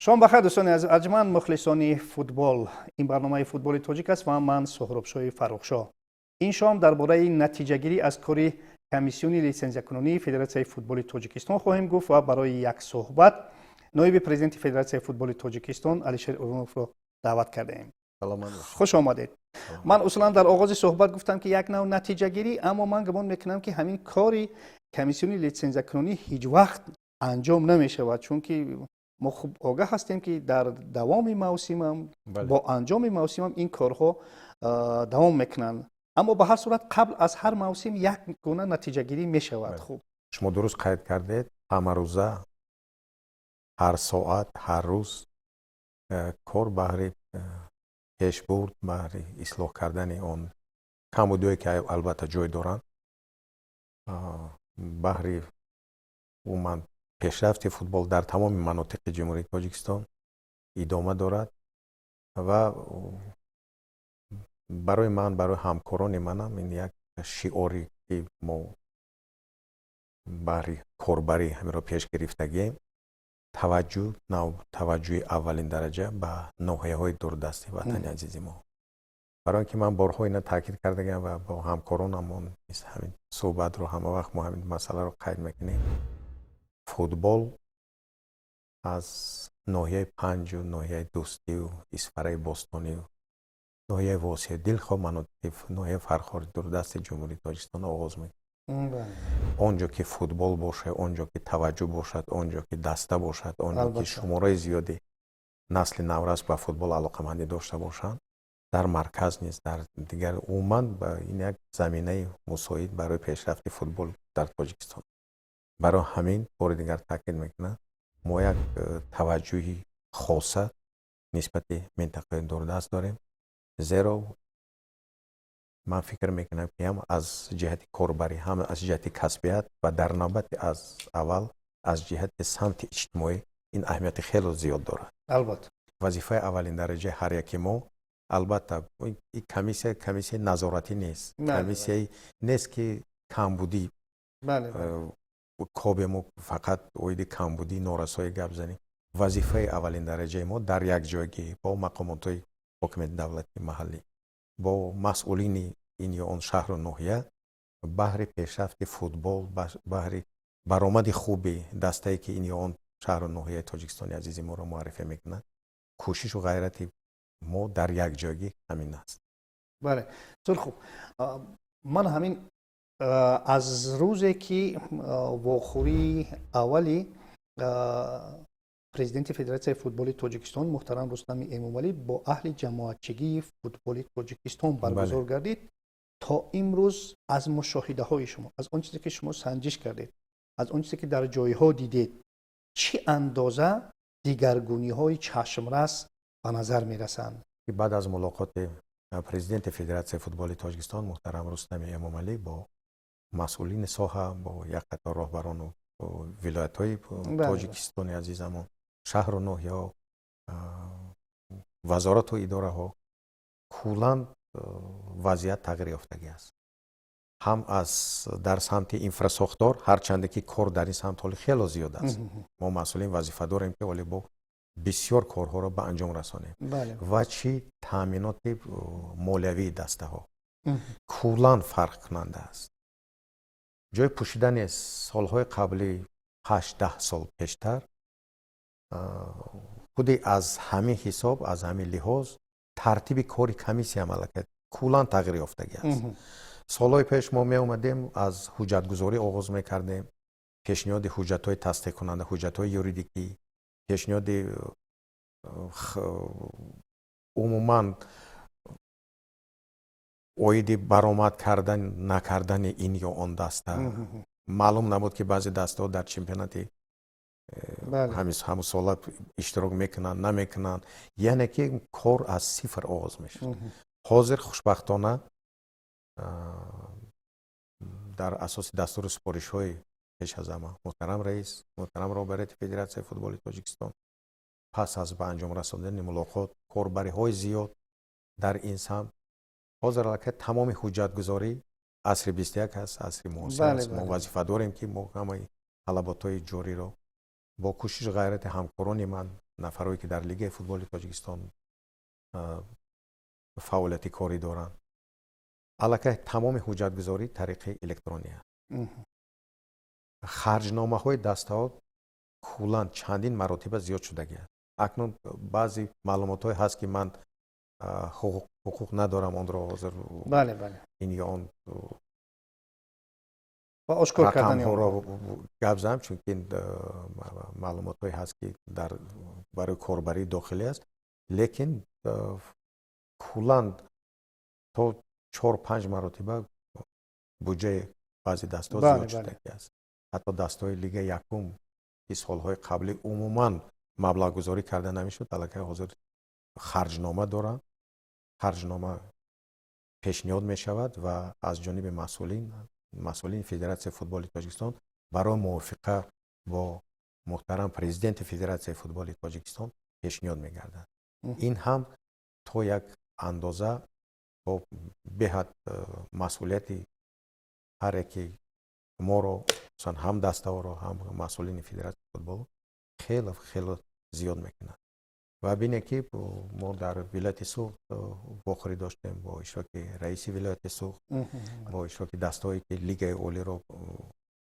Шом бахайр, дӯстони азиз арҷманд, мухлисони футбол. Ин барномаи «Футболи тоҷик» аст ва ман Суҳробшоҳи Фаррухшоҳ. Ин шом дар бораи натиҷагирӣ аз кори комиссиони литсензиякунонии Федератсияи футболи Тоҷикистон хоҳем гуфт ва барои як суҳбат ноиби президенти Федератсияи футболи Тоҷикистон Алишер Уруновро даъват кардаем. Хуш омадед. Ман усулан дар оғози суҳбат гуфтам, ки як нав натиҷагирӣ, аммо ман гумон мекунам, ки ҳамин кори комиссиони литсензиякунонӣ ҳеҷ вақт анҷом намешавад, чунки мо хуб огаҳ ҳастем, ки дар давоми мавсимам, бо анҷоми мавсимам ин корҳо давом мекунанд. Аммо ба ҳар сурат қабл аз ҳар мавсим як гуна натиҷагирӣ мешавад. Хуб. Шумо дуруст қайд кардед. Ҳамарӯза, ҳар соат, ҳар рӯз кор баҳри пешбурд, баҳри ислоҳ кардани он камбудиҳое, ки албатта ҷой доранд, баҳри умуман пешрафти футбол дар тамоми манотиқи Ҷумҳурии Тоҷикистон идома дорад. Ва барои ман, барои ҳамкорони манам ин як шиоре, ки мо баҳри корбарӣ ҳаминро пеш гирифтагием: таваҷҷӯҳ, таваҷҷӯҳи аввалин дараҷа ба ноҳияҳои дурдасти ватани азизи мо. Барои он ки ман борҳо ина таъкид кардагиам ва бо ҳамкоронамон низ ҳамин суҳбатро, ҳама вақт мо ҳамин масъаларо қайд мекунем: футбол аз ноҳияи Панҷу, ноҳияи Дӯстию, Исфараи Бостонию, ноҳияи Восеъ, дилхоҳ манотиқи ноҳияи Фархори дурдасти Ҷумҳурии Тоҷикистон оғоз мекунад. Он ҷо ки футбол бошад, он ҷо ки таваҷҷӯҳ бошад, он ҷо ки даста бошад, он ҷо ки шумораи зиёди насли наврас ба футбол алоқамандӣ дошта бошанд, дар марказ низ, дар дигар, умуман ин як заминаи мусоид барои пешрафти футбол дар Тоҷикистон. Барои ҳамин бори дигар таъкид мекунам, мо як таваҷҷӯҳи хоса нисбати минтақаи дурдаст дорем, зеро ман фикр мекунам, ки ҳам аз ҷиҳати корбарӣ, ҳам аз ҷиҳати касбият ва дар навбати аз аввал аз ҷиҳати самти иҷтимоӣ ин аҳамияти хело зиёд дорад. Вазифаи аввалин дараҷаи ҳар яки мо, албатта, комиссия комиссияи назоратӣ нест, комиссияи нест, ки камбудӣ кобему, фақат оиди камбудӣ, норасоӣ гап занем. Вазифаи аввалин дараҷаи мо дар якҷойгӣ бо мақомотҳои ҳокимияти давлатии маҳаллӣ, бо масъулини ин ё он шаҳру ноҳия баҳри пешрафти футбол, баҳри баромади хуби дастае, ки ин ё он шаҳру ноҳияи Тоҷикистони азизи моро муаррифӣ мекунад, кӯшишу ғайрати мо дар якҷойгӣ ҳамин аст. Бале, бисёр хуб. Ман ҳамин аз рӯзе, ки вохӯрии аввали президенти Федератсияи футболи Тоҷикистон муҳтарам Рустами Эмомалӣ бо аҳли ҷамоатчигии футболи Тоҷикистон баргузор гардид, то имрӯз аз мушоҳидаҳои шумо, аз он чизе, ки шумо санҷиш кардед, аз он чизе, ки дар ҷойҳо дидед, чӣ андоза дигаргуниҳои чашмрас ба назар мерасанд? Баъд аз мулоқоти президенти Федератсияи футболи Тоҷикистон муҳтарам Рустами Эмомалӣ бо масъулини соҳа, бо як қатор роҳбарону вилоятҳои Тоҷикистони азизамон, шаҳру ноҳияҳо, вазорату идораҳо, куллан вазъият тағйир ёфтагӣ аст, ҳам аз дар самти инфрасохтор, ҳарчанде ки кор дар ин самт ҳоли хело зиёд аст. Мо масъулин вазифа дорем, ки ҳоле бо бисёр корҳоро ба анҷом расонем, ва чӣ таъминоти молиявии дастаҳо куллан фарқкунанда аст. Ҷои пӯшида нест, солҳои қаблӣ, 8-10 сол пештар, худи аз ҳамин ҳисоб, аз ҳамин лиҳоз тартиби кори комиссия аллакай куллан тағйир ёфтагӣ аст. Солҳои пеш мо меомадем, аз ҳуҷҷатгузорӣ оғоз мекардем, пешниҳоди ҳуҷҷатҳои тасдиқкунанда, ҳуҷҷатҳои юридикӣ, пешниҳоди умуман оиди баромад кардан, накардани ин ё он даста. Маълум набуд, ки баъзе дастаҳо дар чемпионати ҳамун сола иштирок мекунанд, намекунанд, яъне ки кор аз сифр оғоз мешуд. Ҳозир хушбахтона дар асоси дастуру супоришҳои пеш аз ҳама муҳтарам раис, муҳтарам роҳбарияти Федератсияи футболи Тоҷикистон, пас аз ба анҷом расондани мулоқот, корбариҳои зиёд дар ин самт, ҳозир аллакай тамоми ҳуҷҷатгузорӣ, асри 21 аст, асри муосир аст. Мо вазифа дорем, ки мо ҳамаи талаботҳои ҷориро бо кӯшишу ғайрати ҳамкорони ман. Нафарое ки дар Лигаи футболи Тоҷикистон фаъолияти корӣ доранд, аллакай тамоми ҳуҷҷатгузорӣ тариқи электронӣ аст. Харҷномаҳои дастаҳо куллан чандин маротиба зиёд шудагӣ аст. Акнун баъзе маълумотҳое ҳаст, ки ман ҳуқуқ надорам онро ҳозир бале бале ин ё он ва ошкор кардани рақамҳоро гап занам, чунки маълумотҳое ҳаст, ки дар барои корбарии дохилӣ аст, лекин куллан то 4-5 маротиба буҷаи баъзе дастаҳо зиёд шудагӣ аст. Ҳатто дастаҳои Лигаи якум, ки солҳои қаблӣ умуман маблағгузорӣ карда намешуд, аллакай ҳозир харҷнома доранд, харҷнома пешниҳод мешавад ва аз ҷониби масъулини Федератсияи футболи Тоҷикистон барои мувофиқа бо муҳтарам президенти Федератсияи футболи Тоҷикистон пешниҳод мегардад. Ин ҳам то як андоза бо беҳад масъулияти ҳар яке моро, хусусан ҳам дастаҳоро, ҳам масъулини федератсияи футбол, хеле хеле зиёд мекунад. Ва бинед, ки мо дар вилояти Суғд вохӯрӣ доштем бо иштироки раиси вилояти Суғд, бо иштироки дастаҳое, ки Лигаи олиро,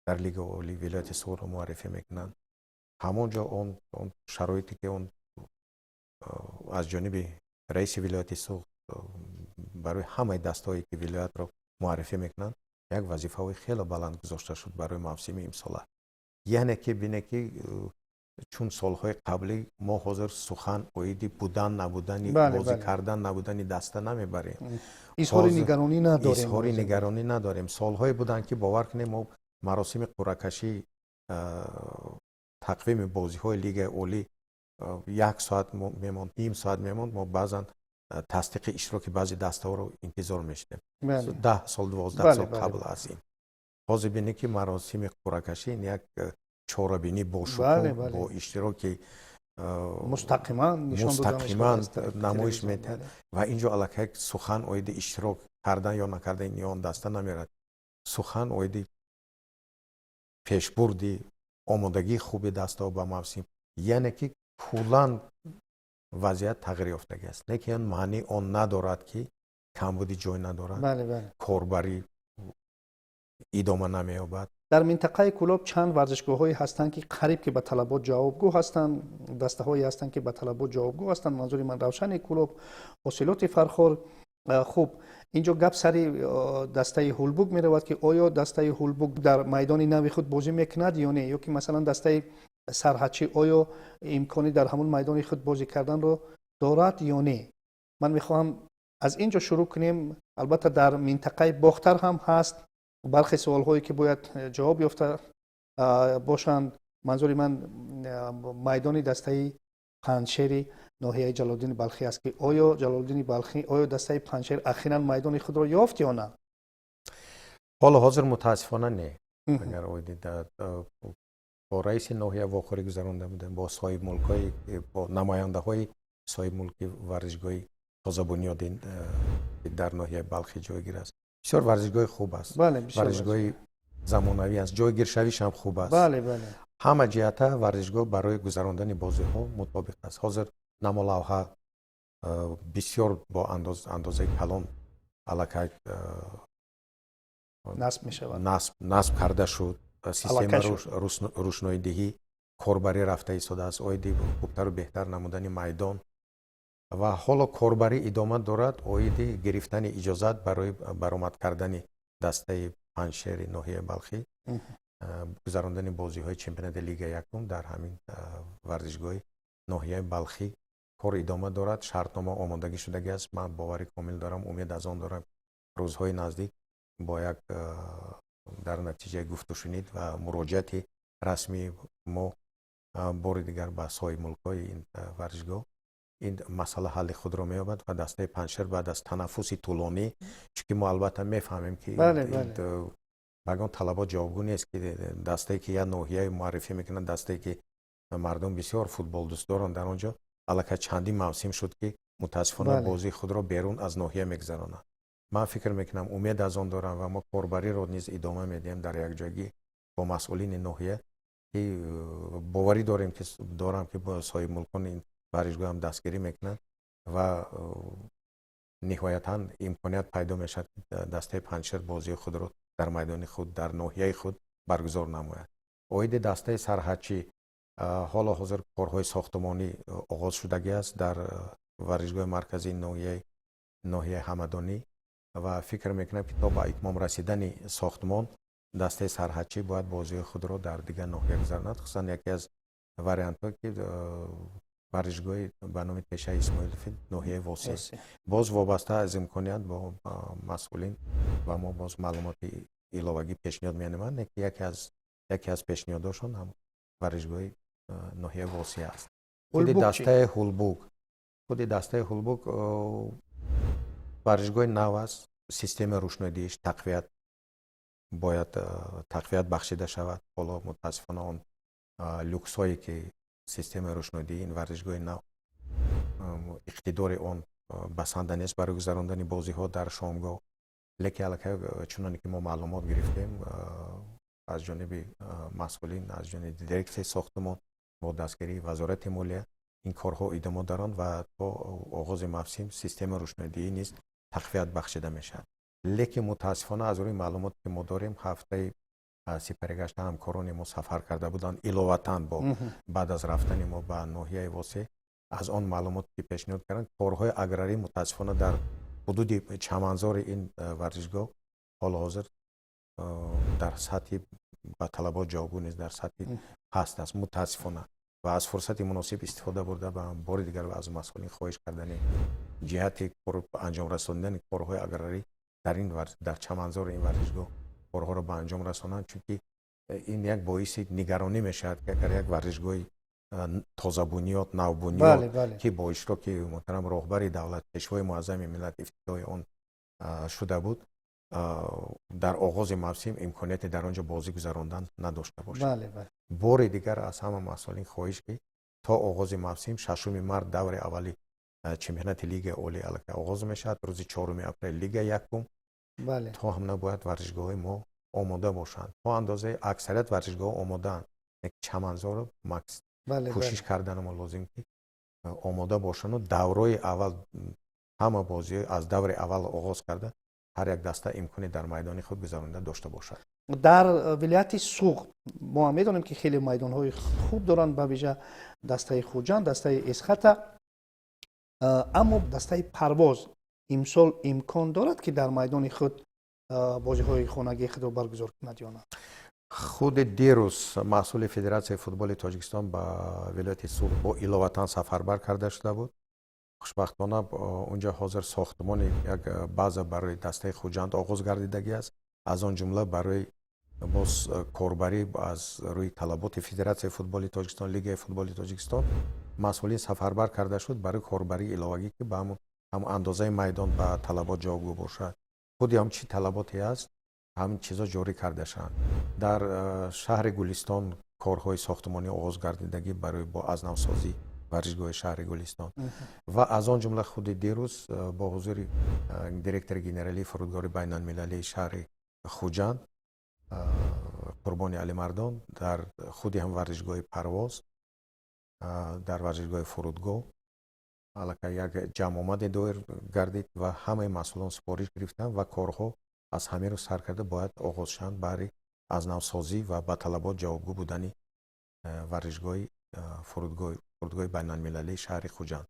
дар Лигаи оли вилояти Суғдро муаррифӣ мекунанд. Ҳамон ҷо он шароите, ки он аз ҷониби раиси вилояти Суғд барои ҳамаи дастаҳое, ки вилоятро муаррифӣ мекунанд, як вазифаҳои хеле баланд гузошта шуд барои мавсими имсола. Яъне ки бинед, ки чун солҳои қаблӣ мо ҳозир сухан оиди будан набудани, бозӣ кардан набудани даста намебарем. Изҳори нигаронӣ надорем. Изҳори нигаронӣ надорем. Солҳое буданд, ки, бовар кунем, мо маросими қуръакашӣ, тақвими бозиҳои Лигаи олӣ як соат мемонд, ним соат мемонд, мо баъзан тасдиқи иштироки баъзе дастаҳоро интизор мешудем, 10 сол, 12 сол қабл аз ин. Ҳозир бинед, ки маросими қуръакашӣ як чорабинӣ бошукӯҳ, бо иштироки мустақиман. Мустақиман намоиш медиҳад ва ин ҷо аллакай сухан оиди иштирок кардан ё накардани он даста намерад, сухан оиди пешбурди омодагии хуби дастаҳо ба мавсим. Яъне ки куллан вазъият тағйир ёфтагӣ аст, лекин маънии он надорад, ки камбуди ҷой надорад, корбарӣ идома намеёбад. Дар минтақаи Кӯлоб чанд варзишгоҳҳое ҳастанд, ки қариб ки ба талабот ҷавобгӯ ҳастанд, дастаҳое ҳастанд, ки ба талабот ҷавобгӯ ҳастанд. Манзури ман Равшани Кӯлоб, Ҳосилоти Фархор. Хуб, ин ҷо гап сари дастаи Ҳулбук меравад, ки оё дастаи Ҳулбук дар майдони нави худ бозӣ мекунад ё не, ё ки масалан дастаи Сарҳадчӣ оё имкони дар ҳамон майдони худ бозӣ карданро дорад ё не. Ман мехоҳам аз ин ҷо шурӯъ кунем. Албатта, дар минтақаи Бохтар ҳам ҳаст бархе суолҳое, ки бояд ҷавоб ёфта бошанд. Манзури ман майдони дастаи Панҷшери ноҳияи Ҷалолиддини Балхӣ аст, ки оё Ҷалолиддини Балхӣ, оё дастаи Панҷшер ахиран майдони худро ёфт ё на? Ҳоло ҳозир мутаассифона не. Агар бо раиси ноҳия вохӯрӣ гузаронда будем, бо соҳибмулкҳои, бо намояндаҳои соҳибмулки варзишгоҳи тозабунёди дар ноҳияи Балхӣ ҷойгир аст. Бисёр варзишгоҳи хуб аст, варзишгоҳи замонавӣ аст, ҷойгиршавишам хуб аст. бале бале Ҳама ҷиҳата варзишгоҳ барои гузарондани бозиҳо мутобиқ аст. Ҳозир намолавҳа бисёр бо андозаи калон аллакай насб мешавад. Насб карда шуд. Система рӯшноидиҳӣ корбарӣ рафта истодааст оиди хубтару беҳтар намудани майдон ва ҳоло корбарӣ идома дорад оиди гирифтани иҷозат барои баромад кардани дастаи Панҷшери ноҳияи Балхӣ, гузарондани бозиҳои чемпионати Лига якум дар ҳамин варзишгоҳи ноҳияи Балхӣ. Кор идома дорад, шартнома омодагӣ шудагӣ аст. Ман бовари комил дорам, умед аз он дорам, рӯзҳои наздик бо як дар натиҷаи гуфтушунид ва муроҷиати расмии мо бори дигар ба соҳибмулкҳои ин варзишгоҳ ин масъала ҳалли худро меёбад ва дастаи Панҷшер баъд аз танаффуси тӯлонӣ, чунки мо албатта мефаҳмем, ки ба ягон талабот ҷавобгӯ нест, ки дастае, ки як ноҳияе муаррифӣ мекунад, дастае, ки мардум бисёр футболдӯст доранд, дар он ҷо аллакай чандин мавсим шуд, ки мутаассифона бозии худро берун аз ноҳия мегузаронад. Ман фикр мекунам, умед аз он дорам ва мо корбариро низ идома медиҳем дар якҷоягӣ бо масъулини ноҳия. Ки боварӣ дорем, ки дорам, ки соҳибмулкони ин варзишгоҳ ҳам дастгирӣ мекунанд ва ниҳоятан имконият пайдо мешавад, ки дастаи Панҷшер бозии худро дар майдони худ, дар ноҳияи худ баргузор намояд. Оиди дастаи Сарҳадчӣ, ҳоло ҳозир корҳои сохтумонӣ оғоз шудагӣ аст дар варзишгоҳи марказии ноҳияи Ҳамадонӣ ва фикр мекунам, ки то ба итмом расидани сохтмон дастаи Сарҳадчӣ бояд бозиҳои худро дар дигар ноҳия гузаронад, хусусан яке аз вариантҳо, ки варзишгоҳи ба номи Тешаи Исмоилови ноҳияи Восеъ. Боз вобаста аз имконият бо масъулин ба мо боз маълумоти иловагӣ пешниҳод менамоянд, яке аз пешниҳодошон ҳам варзишгоҳи ноҳияи Восеъ аст. Худи дастаи Ҳулбук, варзишгоҳи нав аст, системаи рӯшноидиҳиш тақвият бояд тақвият бахшида шавад. Ҳоло мутаассифона он люксҳое, ки системаи рӯшноидиҳии ин варзишгоҳи нав, иқтидори он басанда нест барои гузарондани бозиҳо дар шомгоҳ. Лекин аллакай, чуноне ки мо маълумот гирифтем аз ҷониби масъулин, аз ҷониби дирексияи сохтумон бо дастгирии Вазорати молия, ин корҳо идома доранд ва то оғози мавсим системаи рӯшноидиҳӣ низ тақвият бахшида мешавад. Лекин мутаассифона, аз рӯи маълумоте, ки мо дорем, ҳафтаи сипаригашта ҳамкорони мо сафар карда буданд иловатан бо баъд аз рафтани мо ба ноҳияи Восеъ. Аз он маълумоте, ки пешниҳод карданд, корҳои аграрӣ мутаассифона дар ҳудуди чаманзори ин варзишгоҳ ҳоло ҳозир дар сатҳи ба талабот ҷавобгӯ нест, дар сатҳи паст аст мутаассифона. Ва аз фурсати муносиб истифода бурда, ба бори дигар аз масъулин хоҳиш кардани ҷиҳати анҷом расонидани корҳои аграрӣ дар чаманзори ин варзишгоҳ корҳоро ба анҷом расонанд, чунки ин як боиси нигаронӣ мешавад, ки агар як варзишгоҳи тозабунёд, навбунёд, ки бо иштироки муҳтарам роҳбари давлат, Пешвои муаззами миллат ифтитоҳи он шуда буд, дар оғози мавсим имконияте дар он ҷо бозӣ гузарондан надошта бошад. Бори дигар аз ҳама масъулин хоҳиш, ки то оғози мавсим, 6 март даври аввали чемпионати Лигаи олӣ аллакай оғоз мешавад, рӯзи 4 апрел Лигаи якум, то ҳамна бояд варзишгоҳҳои мо омода бошанд. То андозаи аксарият варзишгоҳҳо омодаанд, чаманзоро кӯшиш карданамо лозим, ки омода бошанду даврои аввал, ҳама бозиҳо аз даври аввал оғоз карда, ҳар як даста имкони дар майдони худ гузаронида дошта бошад. Дар вилояти Суғд мо ҳам медонем, ки хеле майдонҳои хуб доранд, ба вижа дастаи Хуҷанд, дастаи Эсхата. Аммо дастаи Парвоз имсол имкон дорад, ки дар майдони худ бозиҳои хонагии худро баргузор кунад ё на? Худи дирӯз масъули Федератсияи футболи Тоҷикистон ба вилояти Суғд бо иловатан сафарбар карда шуда буд. Хушбахтона, унҷо ҳозир сохтмони як база барои дастаи Хуҷанд оғоз гардидагӣ аст. Аз он ҷумла барои боз корбарӣ аз рӯи талаботи Федератсияи футболи Тоҷикистон, Лигаи футболи Тоҷикистон масъулин сафарбар карда шуд барои корбарии иловагӣ, ки ба ҳамон андозаи майдон ба талабот ҷавобгӯ бошад. Худи ҳам чӣ талаботе аст, ҳамин чизо ҷорӣ карда шаванд. Дар шаҳри Гулистон корҳои сохтмонӣ оғоз гардидагӣ барои бо аз навсозӣ варзишгоҳи шаҳри Гулистон ва аз он ҷумла худи дирӯз бо ҳузури директори генералии фурудгоҳи байналмилалии шаҳри Хуҷанд Қурбони Алимардон дар худи ҳам варзишгоҳи Парвоз, дар варзишгоҳи фурудгоҳ аллакай як ҷамъомаде доир гардид ва ҳамаи масъулон супориш гирифтанд ва корҳо аз ҳамин рӯз сар карда бояд оғоз шаванд баҳри аз навсозӣ ва ба талабот ҷавобгӯ будани варзишгоҳи фурудгоҳи байналмилалии шаҳри Хуҷанд.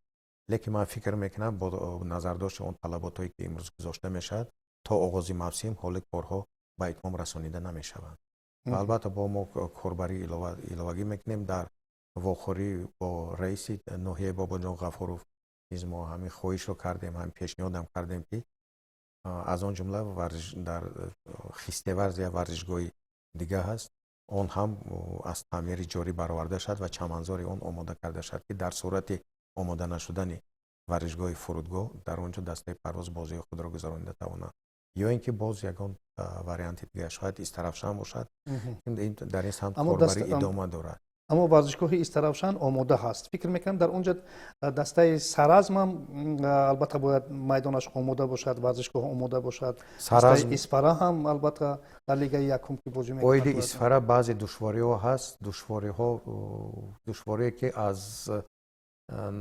Лекин ман фикр мекунам, бо назардошти он талаботҳое, ки имрӯз гузошта мешавад, то оғози мавсим ҳоли корҳо ба итмом расонида намешаванд. Ва албатта, бо мо корбарии иловагӣ мекунем. Дар вохӯрӣ бо раиси ноҳияи Бобоҷон Ғафуров низ мо ҳамин хоҳишро кардем, ҳамин пешниҳодам кардем, ки аз он ҷумла дар Хистеварз як варзишгоҳи дига ҳаст, он ҳам аз таъмири ҷорӣ бароварда шавад ва чаманзори он омода карда шавад, ки дар сурати омода нашудани варзишгоҳи фурудгоҳ дар он ҷо дастаи Парвоз бозии худро гузаронида тавонад ё ин ки боз ягон варианти дига, шояд Истаравшан бошад. Дар ин самт корбарӣ идома дорад. Аммо варзишгоҳи Истаравшан омода ҳаст. Фикр мекунам, дар он ҷо дастаи Саразмам албатта бояд майдонаш омода бошад, варзишгоҳ омода бошад. Дастаи Исфара ҳам албатта дар лигаи якум ки бозӣ мекунад. Оиди Исфара баъзе душвориҳо ҳаст, душвориҳо, душворие ки аз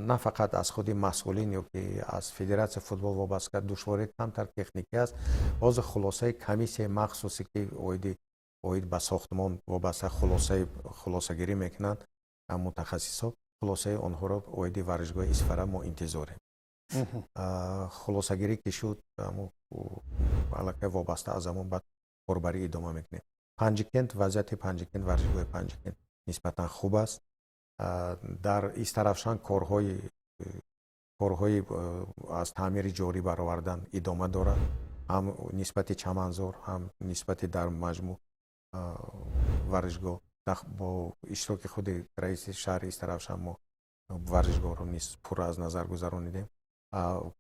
на фақат аз худи масъулин ё ки аз федератсияи футбол вобаста, душвории камтар техникӣ аст. Ҳозир хулосаи комиссияи махсусе, ки оиди оид ба сохтмон вобаста хулосаи хулосагирӣ мекунанд мутахассисҳо, хулосаи онҳоро оиди варзишгоҳи Исфара мо интизорем. Хулосагирӣ ки шуд, аллакай вобаста аз ҳамон баъд корбарӣ идома мекунем. Панҷикент, вазъияти Панҷикент, варзишгоҳи Панҷикент нисбатан хуб аст. Дар Истаравшан корҳои аз таъмири ҷорӣ баровардан идома дорад, ҳам нисбати чаманзор, ҳам нисбати дар маҷмӯъ варзишгоҳ. Бо иштироки худи раиси шаҳри Истаравшан мо варзишгоҳро низ пурра аз назар гузаронидем.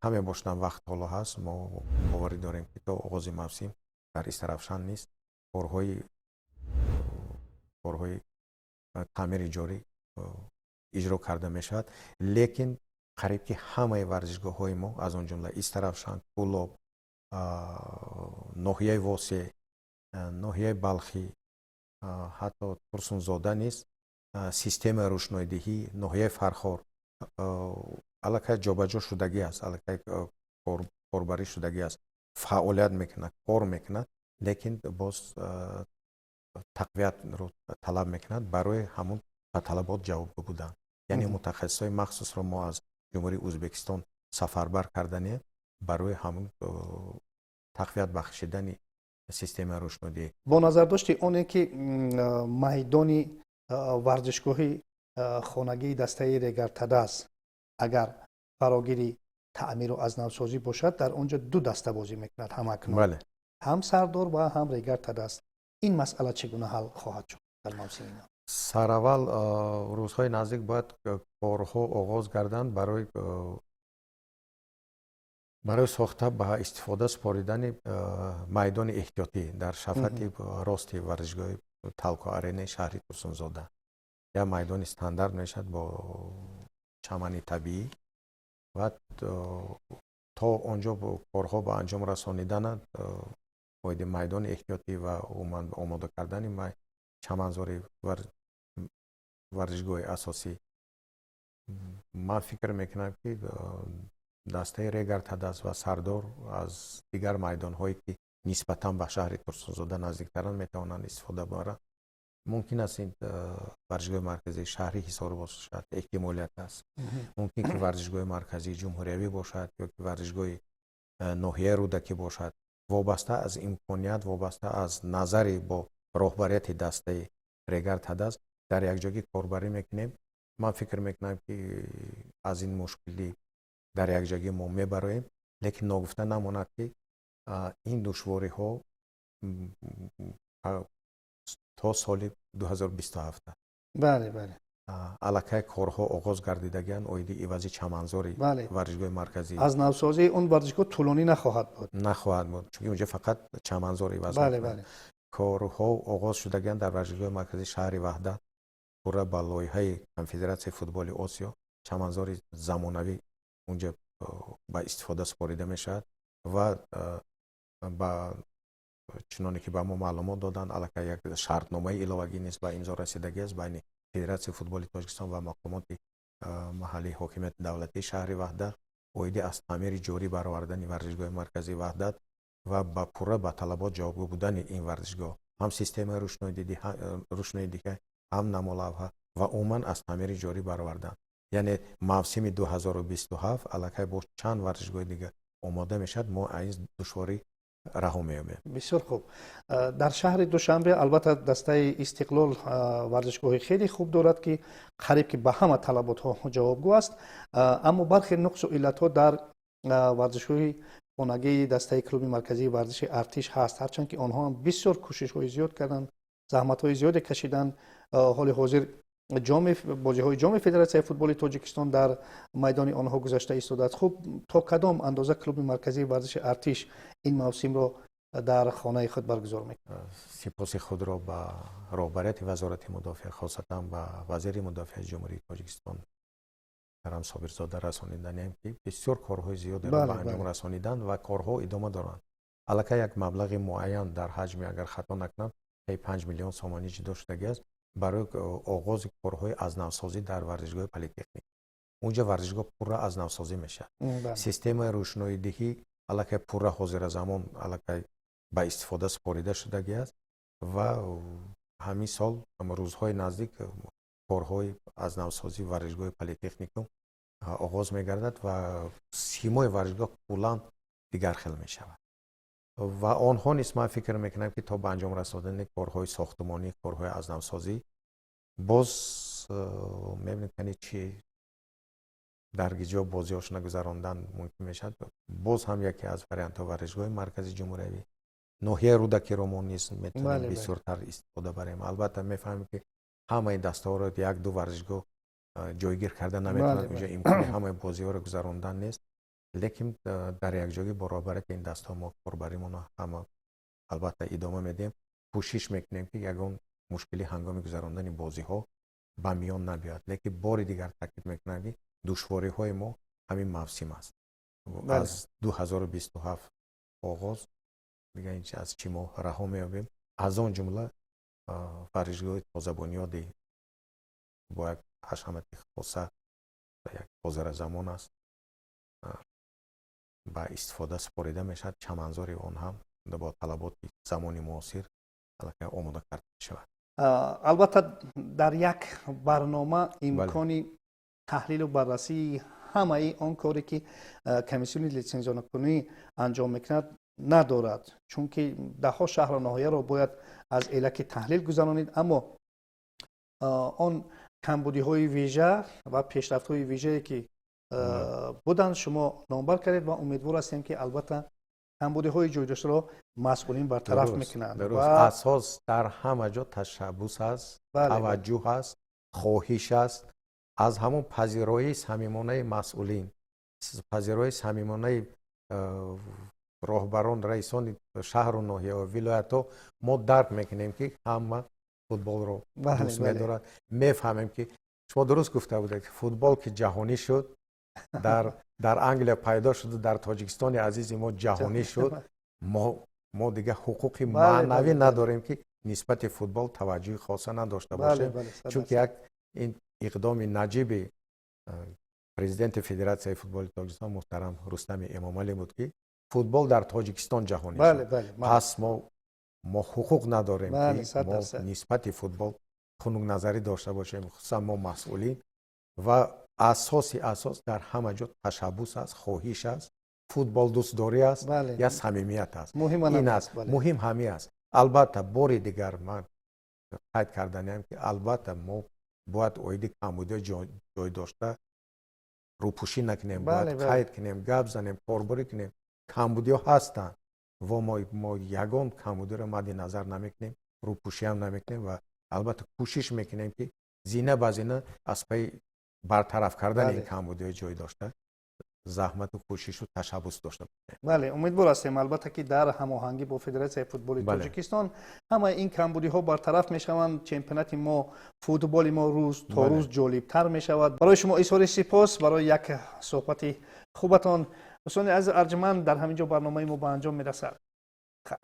Каме бошадам вақт ҳоло ҳаст. Мо боварӣ дорем, ки то оғози мавсим дар Истаравшан низ корҳои таъмири ҷорӣ иҷро карда мешавад. Лекин қариб ки ҳамаи варзишгоҳҳои мо, аз он ҷумла Истаравшан, Кӯлоб, ноҳияи Восе, ноҳияи Балхӣ, ҳатто Турсунзода низ системаи рӯшноидиҳӣ, ноҳияи Фархор аллакай ҷобаҷо шудагӣ аст, аллакай корбарӣ шудагӣ аст, фаъолият мекунад, кор мекунад, лекин боз тақвиятро талаб мекунад барои ҳамун ба талабот ҷавобгӯ будан. Яъне мутахассисҳои махсусро мо аз Ҷумҳурии Ӯзбекистон сафарбар карданем барои ҳамун тақвият бахшидани системаи рӯшноидиҳӣ. Бо назардошти оне ки майдони варзишгоҳи хонагии дастаи Регар-ТадАЗ агар фарогири таъмиру аз навсозӣ бошад, дар он ҷо ду даста бозӣ мекунад ҳамакнун, ҳам Сардор ва ҳам Регар-ТадАЗ. Ин масъала чӣ гуна ҳал хоҳад шуд дар мавсими нав? Сараввал рӯзҳои наздик бояд корҳо оғоз гарданд барои сохта ба истифода супоридани майдони эҳтиётӣ дар шафати рости варзишгоҳи Талко Аренаи шаҳри Турсунзода. Як майдони стандарт мешавад бо чамани табиӣ ва то он ҷо корҳо ба анҷом расониданад оиди майдони эҳтиётӣ ва умуман омода кардани чаманзори варзишгоҳи асосӣ, ман фикр мекунам, ки дастаи Регар-ТадАЗ ва Сардор аз дигар майдонҳое, ки нисбатан ба шаҳри Турсунзода наздиктаранд, метавонанд истифода баранд. Мумкин аст, ин варзишгоҳи марказии шаҳри Ҳисор бошад, эҳтимолият аст, мумкин ки варзишгоҳи марказии ҷумҳуриявӣ бошад ё ки варзишгоҳи ноҳияи Рӯдакӣ бошад. Вобаста аз имконият, вобаста аз назари бо роҳбарияти дастаи Регар-ТадАЗ дар якҷогӣ корбарӣ мекунем. Ман фикр мекунам, ки аз ин мушкилӣ дар якҷогӣ мо мебароем. Лекин ногуфта намонад, ки ин душвориҳо то соли 2027. бале бале Аллакай корҳо оғоз гардидагианд оиди ивази чаманзори варзишгоҳи марказӣ. Аз навсозии он варзишгоҳ тӯлонӣ нахоҳад буд. Нахоҳад буд, чунки унҷа фақат чаманзор иваз. Корҳо оғоз шудагианд дар варзишгоҳи марказии шаҳри Ваҳдат. Пурра ба лоиҳаи Конфедератсияи футболи Осиё чаманзори замонавӣ унҷа ба истифода супорида мешавад ва ба чуноне ки ба мо маълумот доданд, аллакай як шартномаи иловагӣ низ ба имзо расидагӣ аст байни Федератсияи футболи Тоҷикистон ва мақомоти маҳаллии ҳокимияти давлатии шаҳри Ваҳдат оиди аз таъмири ҷорӣ баровардани варзишгоҳи марказии Ваҳдат ва ба пурра ба талабот ҷавобгӯ будани ин варзишгоҳ, ҳам системаи рӯшноидиҳӣ, ҳам намолавҳа ва умуман аз таъмири ҷорӣ баровардан. Яъне мавсими 2027 аллакай бо чанд варзишгоҳи дигар омода мешавад, мо аз ин душворӣ раҳо меёбем. Бисёр хуб. Дар шаҳри Душанбе албатта дастаи Истиқлол варзишгоҳи хеле хуб дорад, ки қариб ки ба ҳама талаботҳо ҷавобгӯ аст, аммо бархе нуқсу иллатҳо дар варзишгоҳи хонагии дастаи клуби марказии варзиши Артиш ҳаст, ҳарчанд ки онҳо ҳам бисёр кӯшишҳои зиёд карданд, заҳматҳои зиёде кашиданд. Ҳоли ҳозир ҷоми бозиҳои Ҷоми Федератсияи футболи Тоҷикистон дар майдони онҳо гузашта истодааст. Хуб, то кадом андоза клуби марказии варзиши Артиш ин мавсимро Дар хонаи худ баргузор мекунад. Сипоси худро ба роҳбарияти Вазорати мудофиа, хосатан ба вазири мудофиаи Ҷумҳурии Тоҷикистон муҳтарам Собирзода расониданием, ки бисёр корҳои зиёдеро ба анҷом расониданд ва корҳо идома доранд. Аллакай як маблағи муайян дар ҳаҷми, агар хато накунам, 5 миллион сомонӣ ҷудо шудагӣ аст барои оғози корҳои азнавсозӣ дар варзишгоҳи Политехник. Унҷа варзишгоҳ пурра азнавсозӣ мешавад. Системаи рӯшноидиҳӣ аллакай пурра ҳозира замон аллакай ба истифода супорида шудагӣ аст ва ҳамин сол, рӯзҳои наздик, корҳои азнавсозии варзишгоҳи Политехникум оғоз мегардад ва симои варзишгоҳ куллан дигар хел мешавад. Ва онҳо низ, ман фикр мекунам, ки то ба анҷом расондани корҳои сохтумонӣ, корҳои азнавсозӣ, боз мебинем, кани чи дар ҷо бозиҳошона гузарондан мумкин мешавад. Боз ҳам яке аз вариантҳо варзишгоҳи маркази ҷумҳуриявӣ, ноҳияи Рӯдакиро мо низ метавонем бисёртар истифода барем. Албатта, мефаҳмем, ки ҳамаи дастаҳоро як ду варзишгоҳ ҷойгир карда наметавонад, унҷо имкони ҳамаи бозиҳоро гузарондан нест, лекин дар якҷоягӣ бо роҳбарияти ин дастаҳо мо корбаримонро ҳама албатта идома медиҳем, кӯшиш мекунем, ки ягон мушкилӣ ҳангоми гузарондани бозиҳо ба миён набиёяд. Лекин бори дигар таъкид мекунам, ки душвориҳои мо ҳамин мавсим аст. Аз 2027 оғоз дигар аз чӣ мо раҳо меёбем, аз он ҷумла варзишгоҳи тозабунёди бо як ҳашамати хоса, як ҳозиразамон аст, ба истифода супорида мешавад. Чаманзори он ҳам бо талаботи замони муосир аллакай омода карда мешавад. Албатта, дар як барнома имкони таҳлилу баррасии ҳамаи он коре, ки комиссиони литсензионкунӣ анҷом мекунад, надорад, чунки даҳҳо шаҳру ноҳияро бояд аз элаки таҳлил гузаронид. Аммо он камбудиҳои вижа ва пешрафтҳои вижае, ки буданд, шумо номбар кардед ва умедвор ҳастем, ки албатта камбудиҳои ҷойдоштаро масъулин бартараф мекунанд. Асос дар ҳама ҷо ташаббус аст, таваҷҷӯҳ аст, хоҳиш аст. Аз ҳамон пазироии самимонаи масъулин, пазироии самимонаи роҳбарон, раисони шаҳру ноҳияҳо, вилоятҳо мо дарк мекунем, ки ҳама футболро дӯст медорад. Мефаҳмем, ки шумо дуруст гуфта будед, футбол ки ҷаҳонӣ шуд, дар Англия пайдо шуду дар Тоҷикистони азизи мо ҷаҳонӣ шуд, мо дигар ҳуқуқи маънавӣ надорем, ки нисбати футбол таваҷҷӯҳи хоса надошта бошем, чунки як ин иқдоми наҷиби президенти Федератсияи футболи Тоҷикистон муҳтарам Рустами Эмомалӣ буд, ки футбол дар Тоҷикистон ҷаҳонӣ шуд. Пас мо ҳуқуқ надорем, ки мо нисбати футбол хунукназарӣ дошта бошем, хусусан мо, масъулин. Ва асоси асос дар ҳама ҷо ташаббус аст, хоҳиш аст, футболдӯстдорӣ аст, я самимият аст. Ин аст муҳим, ҳамин аст. Албатта, бори дигар ман қайд карданиам, ки албатта мо бояд оиди камбудиҳои ҷой дошта рӯпӯшӣ накунем, бояд қайд кунем, гап занем, корборӣ кунем. Камбудиҳо ҳастанд ва мо ягон камбудиро мадди назар намекунем, рӯпӯшиам намекунем ва албатта кӯшиш мекунем, ки зина ба зина аз пайи бартараф кардани ин камбудиҳои ҷой дошта заҳмату кӯшишу ташаббус дошта бошем. Бале, умедвор ҳастем, албатта, ки дар ҳамоҳангӣ бо Федератсияи футболи Тоҷикистон ҳамаи ин камбудиҳо бартараф мешаванд, чемпионати мо, футболи мо рӯз то рӯз ҷолибтар мешавад. Барои шумо изҳори сипос барои як суҳбати хубатон. Дӯстони азиз арҷманд, дар ҳамин ҷо барномаи мо ба анҷом мерасад. Хайр.